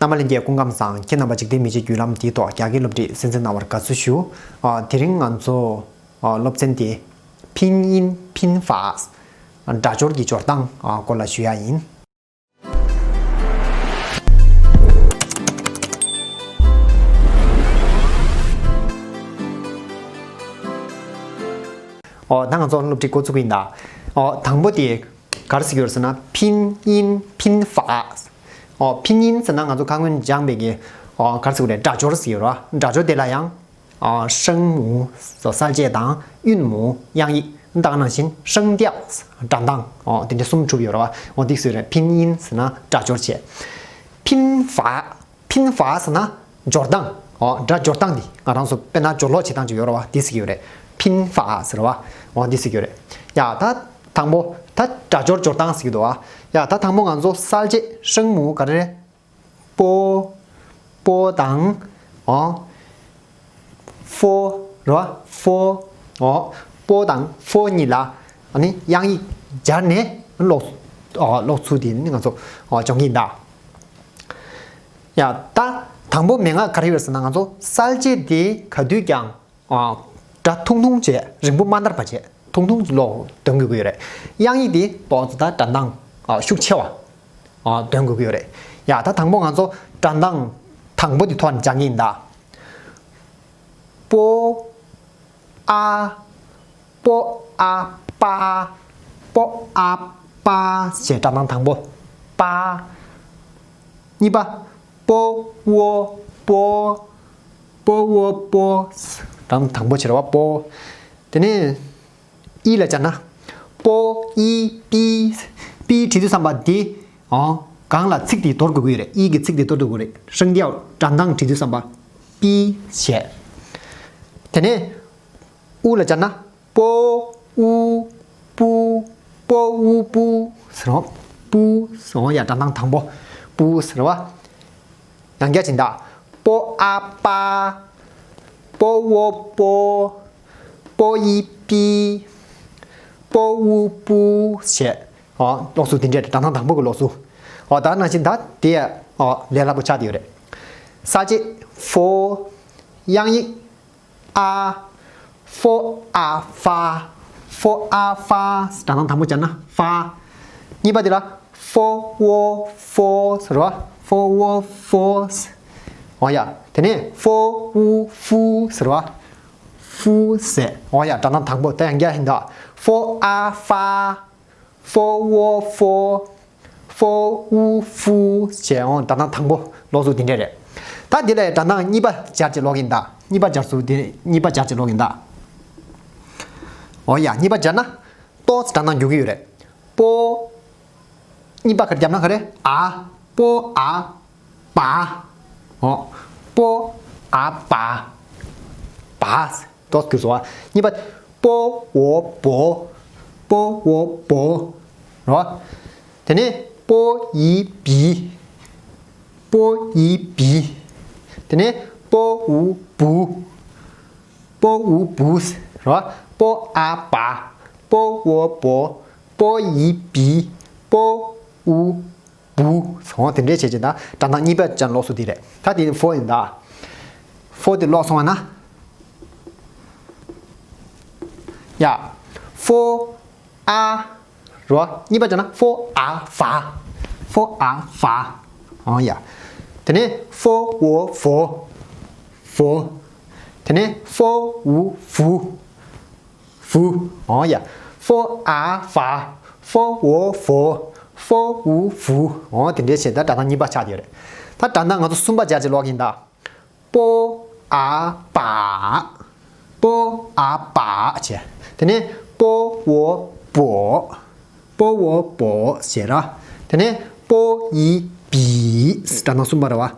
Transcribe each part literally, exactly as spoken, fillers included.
རྣམ་པ་ལྷན་རྒྱས་སྐུ་ཁམས་བཟང་། ཁྱེད་རྣམ་པ་འཇིག་རྟེན་མི་ཚེའི་བརྒྱུད་ལམ་འདིའི་ཐོག་རྒྱ་སྐད་སློབ་ཁྲིད་གསན་གཟིགས་གནང་བར་དགའ་བསུ་ཞུ། ཨ། དེ་རིང་ང་ཚོ་ཨ་སློབ་ཚན་འདི་拼音拼法 སྒྲ་སྦྱོར་གྱི་སྦྱོར་སྟངས་ཨ་སྐོར་ལ་ཞུ་ཡ་ཡིན། ཨོ། ད་ང་ཚོ་སློབ་ཁྲིད་འགོ་ཚུགས་ཀྱི་ཡིན་ད། ཨོ། དང་པོ་དེ་ག་རེ་ཟེར་གྱི་ཡོད་རེད་ཟེར་ན། 拼音拼法། ཨོ། 拼音ཟེར་ན་ང་ཚོ་ཁ་སྔོན་སྦྱངས་པའི་གི། ཨོ། ག་རེ་ཟེར་དགོས་རེད། སྒྲ་སྦྱོར་ཟེར་གྱི་ཡོད་རེད་བ། སྒྲ་སྦྱོར་དེ་ལ་ཡང་། ཨོ། 声母 གསལ་བྱེད་དང་韵母 དབྱངས་ཡིག་ད་ག་ནང་བཞིན་声调 སྒྲ་གདངས། ཨོ། དེ་འདྲ་གསུམ་གྲུབ་ཡོད་རེད་བ། ཨོ། འདི་ཟེར་རེད། 拼音ཟེར་ན་སྒྲ་སྦྱོར་བྱེད། 拼法། 拼法ཟེར་ན་སྦྱོར་སྟངས། ཨོ། སྒྲ་སྦྱོར་སྟངས་འདི་ང་རང་ཚོ་དཔེར་ན་སྦྱོར་ཀློག་བྱེད་སྟངས་ཅིག་ཡོད་རེད་བ། འདི་ཟེར་གྱི་ཡོད་རེད། 拼法ཟེར་བ། ཨོ། འདི་ཟེར་གྱི་ཡོད་རེད། ཡ། ད་དང་པོ་ད་སྒྲ་སྦྱོར་སྦྱོར་སྟངས་ཟེར་གྱི་འདུག་བ། ཡ། ད་དང་པོ་ང་ཚོ་གསལ་བྱེད་声母ག་རེ་རེད། པོ། པོ་དང་། ཨོ། ཧྥོ། རེད་བ། ཧྥོ། ཨོ། པོ་དང་ཧྥོ་གཉིས་ལ་ཨ་ནི་དབྱངས་ཡིག་སྦྱར་ནས་ཀློག་ཨོ། ཀློག་ཚུལ་དེ་ནི་ང་ཚོ་ཨོ་སྦྱོང་གི་ཡིན་ད། ཡ། ད་དང་པོ་མན་ངག་ག་རེ་ཡོད་ཟེར་ན། ང་ཚོ་གསལ་བྱེད་དེ་ག་དུས་ཀྱང་ཨོ། སྒྲ་ཐུང་ཐུང་བྱས། རིང་པོ་མ་འདར་བ་བྱས། ཐུང་ཐུང་ཀློག་འདོན་དགོས་ཀྱི་ཡོད་རེད། དབྱངས་ཡིག་དེ་ཏོག་ཙམ་ད་སྒྲ་གདངས་ཨོ་ཤུགས་ཆེ་བ་ཨོ་འདོན་དགོས་ཀྱི་ཡོད་རེད། ཡ། ད་དང་པོ་ང་ཚོ་སྒྲ་གདངས་དང་པོ་དེ་ཐོག་ནས་སྦྱང་གི་ཡིན་ད། པོ། ཨ། པོ་ཨ་པ། པོ་ཨ་པ་ཞེས་སྒྲ་གདངས་དང་པོ། པ། གཉིས་པ། པོ་ཝོ་པོ། པོ་ཝོ་པོ། སྒྲ་གདངས་དང་པོ་བྱེད་རེད་བ། པོ། དེ་ནས་ཨི་ལ་སྦྱར་ན། པོ་ཨི་པི། པི་བྲིས་དུས་ཙམ་པ་འདི། ཨོ། སྒང་ལ་ཚིག་དེ་དོར་དགོས་ཀྱི་ཡོད་རེད། ཨི་གི་ཚིག་དེ་དོར་དགོས་ཀྱི་རེད། 声调སྒྲ་གདངས་བྲིས་དུས་ཙམ་པ། པི་བྱས། དེ་ནས་ཨུ་ལ་སྦྱར་ན། པོ་ཨུ་པུ། པོ་ཨུ་པུ་ཟེར་རོ། པུ་ཟེར་རོ། ཡ། སྒྲ་གདངས་དང་པོ་པུ་ཟེར་བ། ཡང་བསྐྱར་བྱས་ད། པོ་ཨ་པ། པོ་ཝོ་པོ། པོ་ཨི་པི། པོ་ཨུ་པུ་ཞེས། ཨོ། ཀློག་ཚུལ་དེ་འདྲས་རེད། སྒྲ་གདངས་དང་པོ་གི་ཀློག་ཚུལ། ཨོ། ད་ནང་བཞིན་ད་དེ་ཨོ་ལས་སླ་པོ་ཆགས་བསྡད་ཡོད་རེད། གསལ་བྱེད་ཧྥོ། དབྱངས་ཡིག་ཨ། ཧྥོ་ཨ་ཧྥ། ཧྥོ་ཨ་ཧྥ། སྒྲ་གདངས་དང་པོ་སྦྱར་ན་ཧྥ། གཉིས་པ་དེ་ལ་ཧྥོ་ཝོ་ཧྥོ་ཟེར་བ། ཧྥོ་ཝོ་ཧྥོ། ཨོ་ཡ། དེ་ནས་ཧྥོ་ཨུ་ཧྥུ་ཟེར་བ། ཧྥུ་ཟེར། ཨོ་ཡ། སྒྲ་གདངས་དང་པོ་ད་ཡང་བསྐྱར་ཡིན་ད། ཧྥོ་ཨ་ཧྥ། ཧྥོ་ཝོ་ཧྥོ། ཧྥོ་ཨུ་ཧྥུ་ཞེས། ཨོ། སྒྲ་གདངས་དང་པོ་ཀློག་ཚུལ་དེ་འདྲས་རེད། ད་འདི་ལ་སྒྲ་གདངས་གཉིས་པ་སྦྱར་བྱས་ཀློག་གི་ཡིན་ད། གཉིས་པ་སྦྱར་ཚུལ་དེ། གཉིས་པ་སྦྱར་བྱས་ཀློག་གི་ཡིན་ད། ཨོ་ཡ། གཉིས་པ་སྦྱར་ན་ཏོག་ཙམ་སྒྲ་གདངས་འགྱུར་གྱི་ཡོད་རེད། པོ། གཉིས་པ་ག་རེ་བརྒྱབ་ན་ག་རེ། ཨ། པོ་ཨ་པ། ཨོ། པོ་ཨ་པ། པ། ཏོག་ཙམ་འགྱུར་སོང་བ། གཉིས་པ། པོ་ཝོ་པོ། པོ་ཝོ་པོ། རོ། དེ་ནས་པོ་ཨི་པི། པོ་ཨི་པི། དེ་ནས་པོ་ཨུ་པུ། པོ་ཨུ་པུ། རོ། པོ་ཨ་པ། པོ་ཝོ་པོ། པོ་ཨི་པི། པོ་ཨུ་པུ། སོང་། དེ་འདྲས་བྱས་བྱས་ད་སྒྲ་གདངས་གཉིས་པ་ཅན་ཀློག་ཚུལ་དེ་རེད། ད་དེ་ཧྥོ་ཡིན་ད། ཧྥོ་དེ་ཀློག་སོང་བ་ན། ཡ། ཧྥོ་ཨ། རོ། གཉིས་པ་སྦྱར་ན་ཧྥོ་ཨ་ཧྥ། ཧྥོ་ཨ་ཧྥ། ཨོ་ཡ། དེ་ནས་ཧྥོ་ཝོ་ཧྥོ། ཧྥོ། དེ་ནས་ཧྥོ་ཨུ་ཧྥུ། ཧྥུ། ཨོ་ཡ། ཧྥོ་ཨ་ཧྥ། ཧྥོ་ཝོ་ཧྥོ། ཧྥོ་ཨུ་ཧྥུ། ཨོ། དེ་འདྲས་བྱས་ད་སྒྲ་གདངས་གཉིས་པ་ཆགས་བསྡད་ཡོད་རེད། ད་སྒྲ་གདངས་ང་ཚོ་གསུམ་པ་སྦྱར་བྱས་ཀློག་གི་ཡིན་ད། པོ་ཨ་པ། པོ་ཨ་པ་བྱས། དེ་ནས་པོ་ཝོ་པོ། པོ་ཝོ་པོ་བྱས་ར། དེ་ནས་པོ་ཨི་པི། སྒྲ་གདངས་གསུམ་པ་རེད་བ།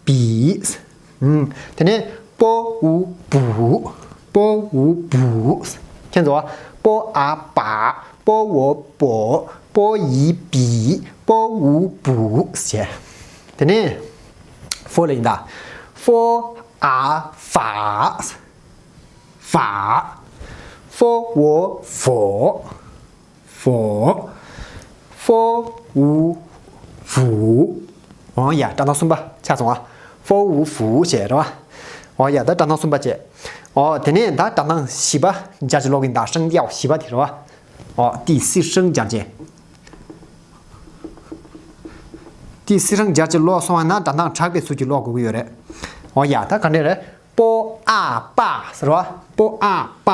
པི། ཨུམ། དེ་ནས་པོ་ཨུ་པུ། པོ་ཨུ་པུ། མཁྱེན་སོང་བ། པོ་ཨ་པ། པོ་ཝོ་པོ། པོ་ཨི་པི། པོ་ཨུ་པུ་བྱས། དེ་ནས་ཧྥོ་ལ་ཡིན་ད། ཧྥོ་ཨ་ཧྥ། ཧྥ། ཧྥོ་ཝོ་ཧྥོ། ཧྥོ། ཧྥོ་ཨུ་ཧྥུ། འོ་ཡ། སྒྲ་གདངས་གསུམ་པ་ཆགས་སོང་ཨ། ཧྥོ་ཝུ་ཧྥུ་བྱས་རེད་བ། འོ་ཡ། ད་སྒྲ་གདངས་གསུམ་པ་བྱས། འོ་དེ་ནས་ད་སྒྲ་གདངས་བཞི་པ་སྦྱར་བྱས་ཀློག་གིན་ད་声调བཞི་པ་དེ་རེད་བ། འོ་第四声སྦྱར་བྱས།第四声སྦྱར་བྱས་ཀློག་སོང་བ་ན་སྒྲ་གདངས་དྲག་པའི་ཚུལ་གྱིས་ཀློག་དགོས་ཀྱི་ཡོད་རེད། འོ་ཡ། ད་ག་འདྲས་རེད། པོ་ཨ་པ་ཟེར་བ། པོ་ཨ་པ།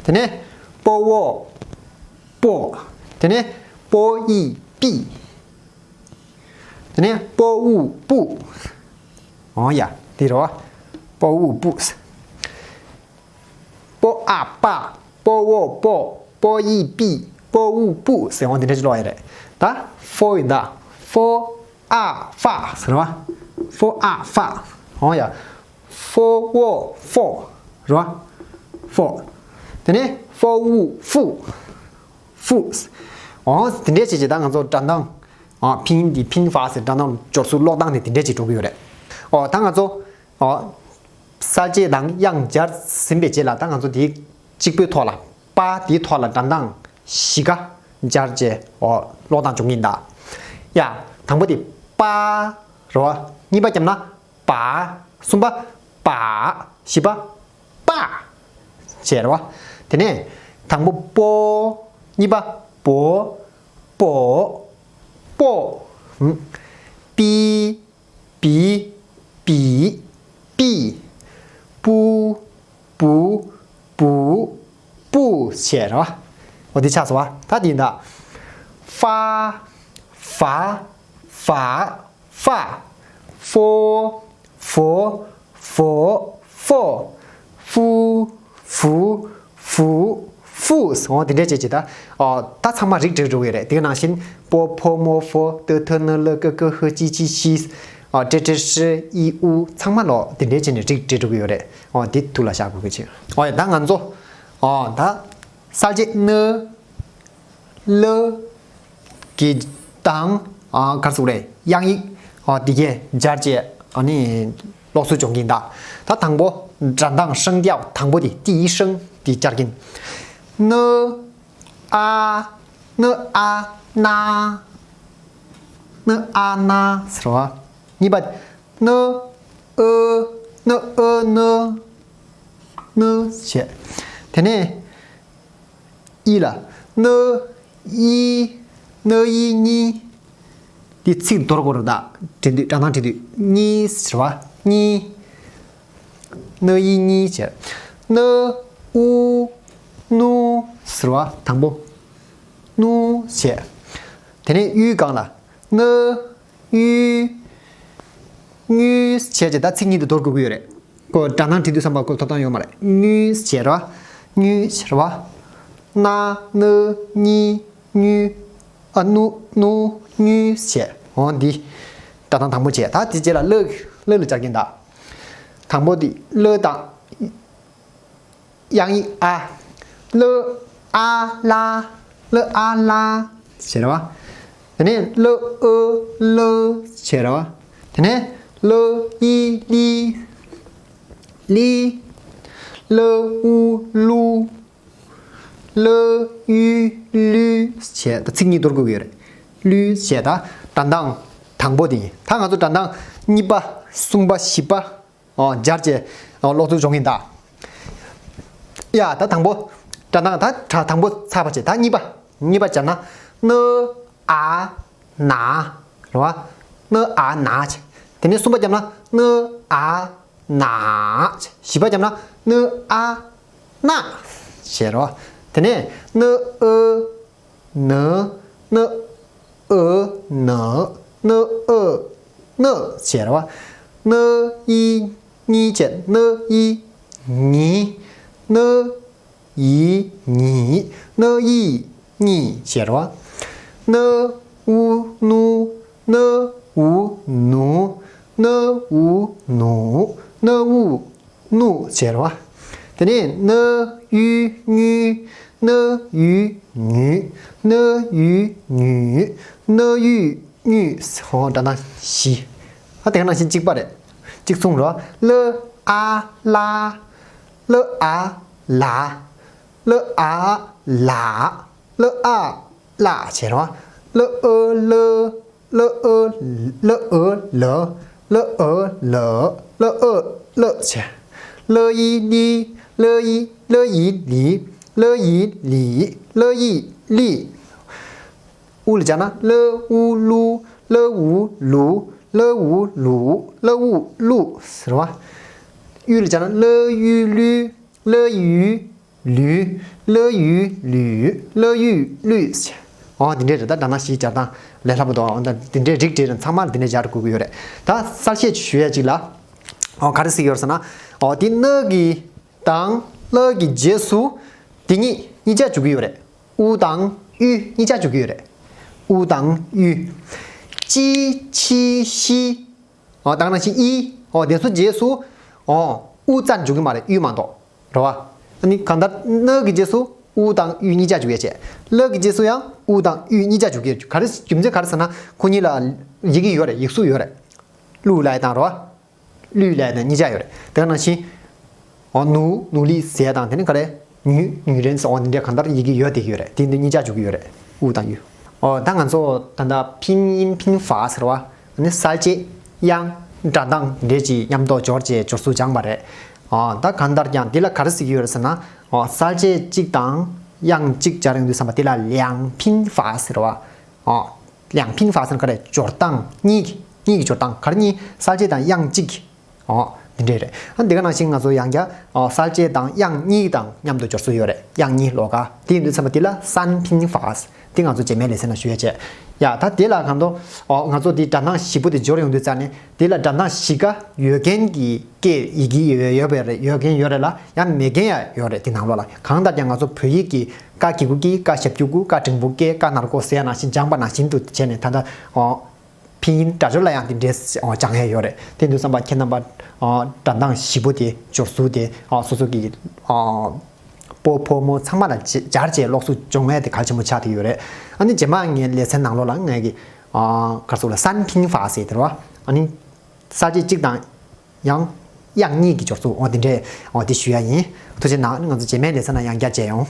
དེ་ནས་པོ་ཝོ་པོ། དེ་ནས་པོ་ཡི་པི། དེ་ནས་པོ་ཝུ་པུ། འོ་ཡ། དེ་རེད་བ། པོ་ཝུ་པུ། པོ་ཨ་པ། པོ་ཝོ་པོ། པོ་ཡི་པི། པོ་ཝུ་པུ་ཟེར་འོ་དེ་འདྲ་ཅིག་ཀློག་ཡ་རེད། ད་ཧྥོ་ཡིན་ད། ཧྥོ་ཨ་ཧྥ་ཟེར་བ། ཧྥོ་ཨ་ཧྥ། འོ་ཡ། ཧྥོ་ཝོ་ཧྥོ་རེད་བ། ཧྥོ། དེ་ནས་ཧྥོ་ཝུ་ཧྥུ། ཧྥུ། འོ་དེ་འདྲས་བྱས་བྱས་ད་ང་ཚོ་སྒྲ་གདངས། ཨ། ཕིང་འདི་ཕིང་ཧྥ་ཟེར་སྒྲ་གདངས་སྦྱོར་ཚུལ་ཀློག་སྟངས་དེ་དེ་འདྲས་བྱས་འགྲོ་གི་ཡོད་རེད། འོ་ད་ང་ཚོ། འོ། གསལ་བྱེད་དང་དབྱངས་སྦྱར་ཟིན་པའི་རྗེས་ལ་ད་ང་ཚོ་དེའི་གཅིག་པོའི་ཐོག་ལ། པ་དེའི་ཐོག་ལ་སྒྲ་གདངས་བཞི་ཀ་སྦྱར་བྱས། འོ་ཀློག་སྟངས་སྦྱོང་གིན་ད། ཡ། དང་པོ་དེ་པ་རེད་བ། གཉིས་པ་བརྒྱབ་ན་པ། གསུམ་པ་པ། བཞི་པ་པ་བྱས་རེད་བ། དེ་ནས་དང་པོ་པོ། གཉིས་པ་པོ། པོ། པོ། ཧུམ། པི། པི། པི། པི། པུ། པུ། པུ། པུ་བྱས་རེད་བ། འོ་དེ་ཆགས་སོང་བ། ད་དེ་ཡིན་ད། ཧྥ། ཧྥ། ཧྥ། ཧྥོ། ཧྥོ། ཧྥོ། ཧྥོ། ཧྥུ། ཧྥུ། ཧྥུ། ཧྥུ། འོ་དེ་འདྲས་བྱས་བྱས་ད། ཨ། ད་ཚང་མ་རིགས་འགྲེ་འགྲོ་གི་རེད། དེ་ག་ནང་བཞིན་པོ་ཕོ་མོ་ཧྥོ་ཏོ་ཐོ་ནོ་ལོ་ཀ་ཀ་ཧུ་ཅི་ཅི་ཤི། ཨ། ཏྲེ་ཏྲེ་ཧྲི་ཨི་ཨུ་ཚང་མ་ལོ་དེ་འདྲས་བྱས་ནས་རིགས་འགྲེ་འགྲོ་གི་ཡོད་རེད། འོ་དེ་ཐུགས་ལ་བཞག་དགོས་ཀྱི་བྱས། འོ་ཡ། ད་ང་ཚོ། འོ་ད། གསལ་བྱེད་ན། ལ། གི་དང་། ཨ། ག་རེ་ཟེར་དགོས་རེད། དབྱངས་ཡིག་ཨ། འདི་གས་སྦྱར་བྱས། ཨ་ནི་ཀློག་ཚུལ་སྦྱོང་གིན་ད། ད་དང་པོ་སྒྲ་གདངས་声调དང་པོ་དེ་第一声དེ་སྦྱར་གིན། ན། ཨ། ན། ཨ། ན། ན། ཨ། ན་ཟེར་བ། གཉིས་པ། ན། ཨ། ན། ཨ། ན། ན་བྱས། དེ་ནས། ཨི་ལ། ན། ཨི། ན། ཨི་གཉིས། འདི་ཚིག་འདོར་དགོས་རེད་ད། འབྲི་དུས། སྒྲ་གདངས་འབྲི་དུས། གཉིས་ཟེར་བ། གཉིས། ན། ཨི་གཉིས་བྱས། ན། ཨུ། ནུ་ཟེར་བ། དང་པོ། ནུ་བྱས། དེ་ནས་ཡུའི་སྒང་ལ། ན། ཡུ། ངུ་བྱས་བྱས་ད་ཚིག་གཉིས་དེ་འདོར་དགོས་ཀྱི་ཡོད་རེད། ཁོ་སྒྲ་གདངས་འབྲི་དུས་ཙམ་པ་ཁོ་ཐོབ་ཐང་ཡོད་མ་རེད། ངུ་ཟེར་བ། ངུ་ཟེར་བ། ན། ན། ཉི། ངུ། ཨ། ནུ། ནུ། ངུ་ཟེར། འོ་འདི། སྒྲ་གདངས་དང་པོ་བྱས། ད་དེ་རྗེས་ལ་ལ། ལ་ལ་སྦྱར་གིན་ད། དང་པོ་འདི་ལ་དང་། དབྱངས་ཡིག་ཨ། ལ། ཨ། ལ། ལ། ཨ། ལ་ཟེར་བ། དེ་ནས་ལ། ཨ། ལ་ཟེར་བ། དེ་ནས་ལ། ཨི། ལི། ལི། ལ། ཨུ། ལུ། ལ། ཡུ། ལུ་བྱས། ད་ཚིག་གཉིས་འདོར་དགོས་ཀྱི་ཡོད་རེད། ལུ་བྱས། ད་སྒྲ་གདངས་དང་པོ་དེ་ཡིན། ད་ང་ཚོ་སྒྲ་གདངས་གཉིས་པ། གསུམ་པ། བཞི་པ། ཨོ། སྦྱར་བྱས། ཨོ། ཀློག་ཚུལ་སྦྱོང་གིན་ད། ཡ། ད་དང་པོ། སྒྲ་གདངས་ད་དང་པོ་ཚར་བ་བྱས། ད་གཉིས་པ། གཉིས་པ་སྦྱར་ན། ན། ཨ། ན། རེད་བ། ན། ཨ། ན་བྱས། དེ་ནས་གསུམ་པ་བརྒྱབ་ན། ན། ཨ། ན། བྱས། བཞི་པ་བརྒྱབ་ན། ན། ཨ། ན། བྱས་རེད་བ། དེ་ནས་ན། ཨ། ན། ན། ཨ། ན། ན། ཨ། ན་བྱས་རེད་བ། ན། ཨི། གཉིས་བྱས། ན། ཨི། གཉིས། ན། ཡི། གཉིས། ན། ཡི། གཉིས་བྱས་རེད་བ། ན། ཨུ། ནུ། ན། ཨུ། ནུ། ན། ཨུ། ནུ། ན། ཨུ། ནུ་བྱས་རེད་བ། དེ་ནས་ན། ཡུ། ངུ། ན། ཡུ། ངུ། ན། ཡུ། ངུ། ན། ཡུ། ངུ། ཧོ། སྒྲ་གདངས་བཞི། ཨ། དེ་ག་ནང་བཞིན་གཅིག་པ་རེད། གཅིག་མཚུངས་རེད། ལ། ཨ། ལ། ལ། ཨ། ལ། ལ། ཨ། ལ། ལ། ཨ། ལ་བྱས་རེད། ལ། ཨ། ལ། ལ་ཨ་ལ་ཨ་ལ། ལ་ཨ་ལ། ལ་ཨ་ལ་བྱས། ལ་ཡི་ལི། ལ་ཡི་ལ་ཡི་ལི། ལ་ཡི་ལི། ལ་ཡི་ལི། དབུ་ལ་སྦྱར་ན་ལ་ཨུ་ལུ། ལ་ཨུ་ལུ། ལ་ཨུ་ལུ། ལ་ཨུ་ལུ་ཟེར་བ། གཡུ་ལ་སྦྱར་ན་ལ་ཡུ་ལུ། ལ་ཡུ་ལུ། ལ་ཡུ་ལུ། ལ་ཡུ་ལུ་ཟེར། འོ་འདི་འདྲས་རེད། ད་སྦྱར་ན་བཞི་སྦྱར་སྟངས་ལས་སླ་པོ་འདུག་འོ་ད་འདི་འདྲས་རིགས་འདྲས་ཚང་མ་ལ་འདི་འདྲས་སྦྱར་དགོས་ཀྱི་ཡོད་རེད། ད་གསལ་བཤད་ཞུ་ཡ་གཅིག་ལ། འོ་ག་རེ་ཟེར་གྱི་ཡོད་རེད་ཟེར་ན། འོ་དེ་ན་གི་དང་ལ་གི་རྗེས་སུ་དེ་གཉིས་གཉིས་ཆ་འཇུག་གི་ཡོད་རེད། ཨུ་དང་ཡུ་གཉིས་ཆ་འཇུག་གི་ཡོད་རེད། ཨུ་དང་ཡུ། ཅི་ཆི་ཤི། འོ་ད་ག་ནང་བཞིན་ཨི། འོ་དེ་ཚོ་རྗེས་སུ། འོ་ཨུ་རྩ་འཇུག་གི་མ་རེད། ཡུ་མ་གཏོགས། རེད་བ། ཨ་ནི་གང་ལྟར་ན་གི་རྗེས་སུ་ཨུ་དང་ཡུ་གཉིས་ཆ་འཇུག་ཡས་བྱས། ལ་གི་རྗེས་སུ་ཡང་ཨུ་དང་ཡུ་གཉིས་ཆ་འཇུག་ཡས། ག་རེ་རྒྱུ་མཚན་ག་རེ་ཟེར་ན་ཁོ་གཉིས་ལ་ཡི་གེ་ཡོད་རེད། ཡིག་གཟུགས་ཡོད་རེད། ལུ་ལ་ཡ་དང་རེད་བ། ལུས་ལ་ཡ་དང་གཉིས་ཆ་ཡོད་རེད། དེ་ག་ནང་བཞིན། འོ་ནུ་ནུ་ལི་ཟེར་དང་དེ་ནི་ག་རེ། ཉུ་ཉུ་རན་ཟེར། འོ་འདི་འདྲ་གང་ལྟར་ཡི་གེ་ཡོད་བསྡད་ཀྱི་ཡོད་རེད། དེ་འདི་གཉིས་ཆ་འཇུག་གི་ཡོད་རེད། ཨུ་དང་ཡུ། འོ་ད་ང་ཚོ་ད་ལྟ་拼音拼法ཟེར་བ། ཨ་ནི་གསལ་བྱེད་དབྱངས་སྒྲ་གདངས་འདྲ་ཅིག་མཉམ་དུ་སྦྱོར་བྱས་སྦྱོར་ཚུལ་སྦྱངས་པ་རེད། འོ་ད་གང་ལྟར་ཀྱང་འདི་ལ་ག་རེ་ཟེར་གྱི་ཡོད་རེད་ཟེར་ན། འོ་གསལ་བྱེད་གཅིག་དང་དབྱངས་གཅིག་སྦྱར་ཡོང་དུས་ཙམ་པ་འདི་ལ་两拼法ཟེར་བ། འོ། 两拼法ཟེར་ན་ག་རེ། སྦྱོར་སྟངས་གཉིས་ཀྱི་གཉིས་ཀྱི་སྦྱོར་སྟངས་ག་རེ་གཉིས། གསལ་བྱེད་དང་དབྱངས་གཅིག་གི། འོ། འདི་འདྲས་རེད། ཨ་འདི་ག་ནང་བཞིན་ང་ཚོ་ཡང་བསྐྱར་འོ་གསལ་བྱེད་དང་དབྱངས་གཉིས་དང་མཉམ་དུ་སྦྱོར་སྲོལ་ཡོད་རེད། དབྱངས་གཉིས་ལོགས་ཀ། དེ་ཡིན་དུས་ཙམ་པ་འདི་ལ་三拼法། འདི་ང་ཚོ་རྗེས་མའི་ལེ་ཚན་ནང་ཞུ་ཡ་བྱས། ཡ་ད་དེ་ལ་གང་དུ་འོ་ང་ཚོ་འདི་སྒྲ་གདངས་བཞི་པོ་དེ་སྦྱོར་ཡོང་དུས་ཙང་ནས་འདི་ལ་སྒྲ་གདངས་བཞི་ཀ་ཡོད་མཁན་གྱི་སྐད་ཡི་གེ་ཡོད་ཡོད་པ་རེད། ཡོད་མཁན་ཡོད་རེད་ལ། ཡང་མེད་མཁན་ཡང་ཡོད་རེད། དེ་ནང་ལོགས་ལ་གང་ལྟར་ཀྱང་ང་ཚོ་བོད་ཡིག་གི་ཀ་གི་གུ་ཀི། ཀ་ཞབས་ཀྱུ་ཀུ། ཀ་འགྲེང་བུ་ཀེ། ཀ་ནར་ཀོ་ཟེར་ཡ་ནང་བཞིན་སྦྱངས་པ་ནང་བཞིན་དུ་བྱས་ནས་ད་ལྟ་འོ། 拼音སྒྲ་སྦྱོར་ལ་ཡང་དེ་འདྲའི་འོ་སྦྱང་ཡ་ཡོད་རེད། དེ་དུས་ཙམ་པ་ཁྱེད་རྣམ་པ་འོ་སྒྲ་གདངས་བཞི་པོ་དེ་སྦྱོར་ཚུལ་དེ་འོ་སོ་སོ་གི་འོ་པོ་ཕོ་མོ་ཚང་མ་ལ་སྦྱར་བྱས་ཀློག་ཚུལ་སྦྱོང་ཡ་དེ་གལ་ཆེན་པོ་ཆགས་བསྡད་ཡོད་རེད། ཨ་ནི་རྗེས་མ་ངའི་ལེ་ཚན་ནང་ལོགས་ལ་ངས་ཀྱི་འོ་ག་རེ་ཟེར་དགོས་རེད། 三拼法ཟེར་དེ་རེད་བ། ཨ་ནི་གསལ་བྱེད་གཅིག་དང་ཡང་དབྱངས་གཉིས་ཀྱི་སྦྱོར་ཚུལ་འོ་དེ་འདྲས་འོ་དེ་ཞུ་ཡ་ཡིན། ཐུགས་རྗེ་གནང་། ང་ཚོ་རྗེས་མའི་ལེ་ཚན་ནང་ཡང་བསྐྱར་མཇལ་ཡོང་།